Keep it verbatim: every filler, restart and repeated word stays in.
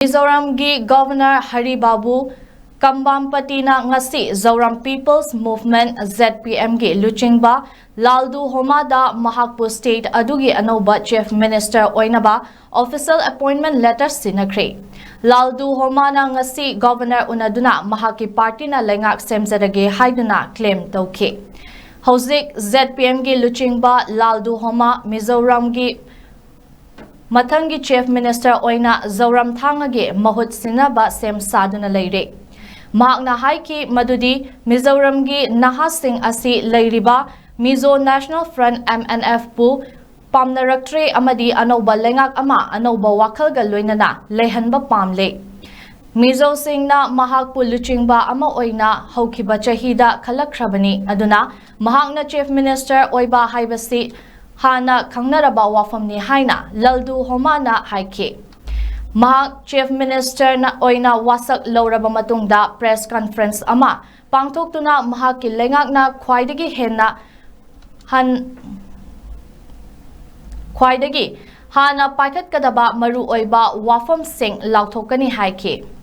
ꯃꯤꯖꯣꯔꯥꯝꯒꯤ governor Harry ꯕꯥꯕꯨ ꯀꯝꯕꯥꯝꯄꯇꯤꯅ ꯉꯁꯤ ꯖꯣꯔꯥꯝ People's Movement, Z P M, ꯒꯤ ꯂꯨꯆꯤꯡꯕ ꯂꯥꯜꯗꯨ ꯍꯣꯃꯥꯗ ꯃꯍꯥꯛꯄꯨ state ꯑꯗꯨꯒꯤ ꯑꯅꯧꯕ Chief Minister ꯑꯣꯏꯅꯕ official appointment letter ꯁꯤꯟꯅꯈ꯭ꯔꯦ꯫ ꯂꯥꯜꯗꯨ ꯍꯣꯃꯥꯅ ꯉꯁꯤ ꯒꯣꯚꯔꯅꯔ ꯎꯅꯗꯨꯅ ꯃꯍꯥꯛꯀꯤ ꯄꯥꯔꯇꯤꯅ ꯂꯩꯉꯥꯛ ꯁꯦꯝꯖꯔꯒꯦ ꯍꯥꯏꯗꯨꯅ claim ꯇꯧꯈꯤ꯫ ꯍꯧꯖꯤꯛ Z P M ꯒꯤ ꯂꯨꯆꯤꯡꯕ ꯂꯥꯜꯗꯨ ꯍꯣꯃꯥ ꯃꯤꯖꯣꯔꯥꯝꯒꯤ ꯃꯊꯪꯒꯤ Chief Minister ꯑꯣꯏꯅ ꯖꯣꯔꯥꯝꯊꯥꯉꯥꯒꯤ ꯃꯍꯨꯠ ꯁꯤꯟꯅꯕ ꯁꯦꯝ ꯁꯥꯗꯨꯅ ꯂꯩꯔꯦ꯫ ꯃꯍꯥꯛꯅ ꯍꯥꯏꯈꯤ ꯃꯗꯨꯗꯤ ꯃꯤꯖꯣꯔꯥꯝꯒꯤ ꯅꯍꯥꯁꯤꯡ ꯑꯁꯤ ꯂꯩꯔꯤꯕ Mizo National Front, M N F, ꯄꯨ ꯄꯥꯝꯅꯔꯛꯇ꯭ꯔꯦ ꯑꯃꯗꯤ ꯑꯅꯧꯕ ꯂꯩꯉꯥꯛ ꯑꯃ ꯑꯅꯧꯕ ꯋꯥꯈꯜꯒ ꯂꯣꯏꯅꯅ ꯂꯩꯍꯟꯕ ꯄꯥꯝꯂꯦ꯫ ꯃꯤꯖꯣꯁꯤꯡꯅ ꯃꯍꯥꯛꯄꯨ ꯂꯨꯆꯤꯡꯕ ꯑꯃ ꯑꯣꯏꯅ ꯍꯧꯈꯤꯕ ꯆꯍꯤꯗ ꯈꯜꯂꯛꯈ꯭ꯔꯕꯅꯤ, ꯑꯗꯨꯅ ꯃꯍꯥꯛꯅ Chief Minister ꯑꯣꯏꯕ ꯍꯥꯏꯕꯁꯤ ꯍꯥꯟꯅ ꯈꯪꯅꯔꯕ ꯋꯥꯐꯝꯅꯤ ꯍꯥꯏꯅ ꯂꯥꯜꯗꯨ ꯍꯣꯃꯥꯅ ꯍꯥꯏꯈꯤ꯫ ꯃꯍꯥꯛ Chief Minister ꯑꯣꯏꯅ ꯋꯥꯁꯛ ꯂꯧꯔꯕ ꯃꯇꯨꯡꯗ press conference ꯑꯃ ꯄꯥꯡꯊꯣꯛꯇꯨꯅ ꯃꯍꯥꯛꯀꯤ ꯂꯩꯉꯥꯛꯅ ꯈ꯭ꯋꯥꯏꯗꯒꯤ ꯍꯦꯟꯅ ꯍꯟ-, ꯈ꯭ꯋꯥꯏꯗꯒꯤ ꯍꯥꯟꯅ ꯄꯥꯏꯈꯠꯀꯗꯕ ꯃꯔꯨꯑꯣꯏꯕ ꯋꯥꯐꯝꯁꯤꯡ ꯂꯥꯎꯊꯣꯛꯀꯅꯤ ꯍꯥꯏꯈꯤ꯫